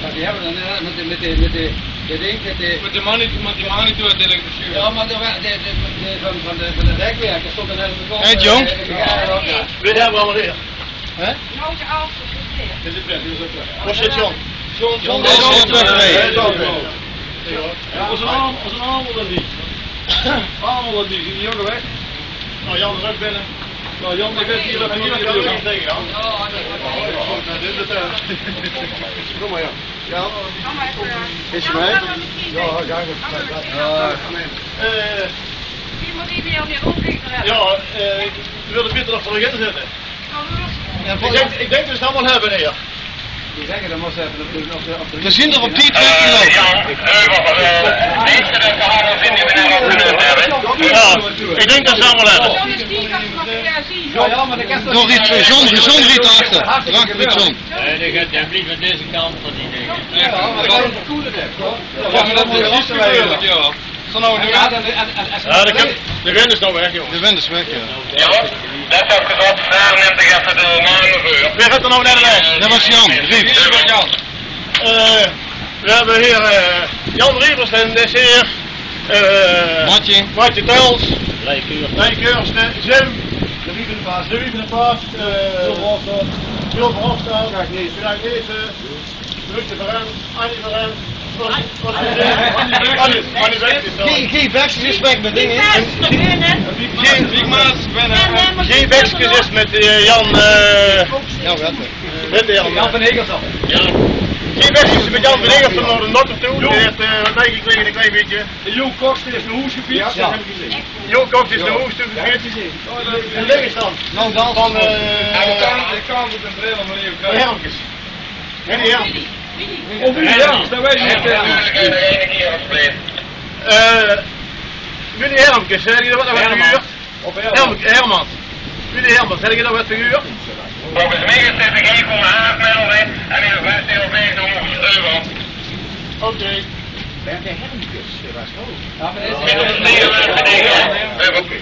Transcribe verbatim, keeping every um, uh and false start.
Mer die höbbe dan, eh, mit de, mit de, mit de, de ding, mit de... Mit de Manitou, mit de Manitou oet de link te sjuve. Jao, mer de, de, de, de, van, van de, van de rekwerke stóng er... Hè, jóng? Veer höbbe allemaol weer. Hè? Dit is Brent, dit is ouch Brent. Wae zit John? John, John, John, John, John, John. Jao, ós aam, ós aam, allemaol die. Allemaol die, die jónge weg. Noe, Jan is ouch binne. Noe, Jan, ich weit neet wat hie nog gebeurt. Kóm mer, Jan. Jao. Is 'r mei? Jao, jao. Eh, jao, eh, ich wil 't beter nog veur uch inzitte. Ich dink, ich dink det ze 't allemaol höbbe, hè. Veer zeen d'r op tied weggeloupe. Jao, ich dink det ze 't allemaol höbbe. Dao riet John, John riet achter. Drach mit John. Nae, dae geit, dae blief aan deze kant van die ding. Jao, mer det is 'n coole ding, huur. Jao, de wind is noe weg, jóng. De wind is weg, jao. Jao, det is gezag, dao neem ich effe de naam veur. Wae haet d'r noe net weg? Det waas Jan Rievers. Eh, veer höbbe hie, eh, Jan Rievers en det is hie, eh, Matje. Matje Tels. Lei Keursten. Lei Keursten, Jim. Louis van der Paas. Louis van der Paas, eh, Wil Verhofstadt. Wil Verhofstadt. Graag neet. Graag neet, eh. Drukte veur häöm, Annie veur häöm. Annie, Annie, Annie Beckskes, sorry. Guy, Guy Beckskes is weg mit dinge. Guy Beckskes is mit, eh, Jan, eh, Jan Wetten. Wetten, Jan. Jan van Hegelsel. Jao. Guy Beckskes is mit Jan van Hegelsel nao de dokter toe. Dae haet, eh, wat meegekrege, ein klein bietje. En Jo Cox, dae is nao hoes gefiets. Jao. Jo Cox is nao hoes toe gefiets. En dae is dan van, eh, de kant, de kant op de bril van Leo Kruijs. Hermkes. Willy Hermkes. Oh, Willy Hermkes, det weit ich neet. Eh, Willy Hermkes, höb geer dao get van gehuurd? Of Hermans? Herm-, Hermans. Willy Hermans, höb geer dao get van gehuurd? Volges mich is dit de G K H-melding en in de vijftien op negen hoes euver. Oké. Bert Hermkes, det waas ouch. Jao, mer det is... Oké.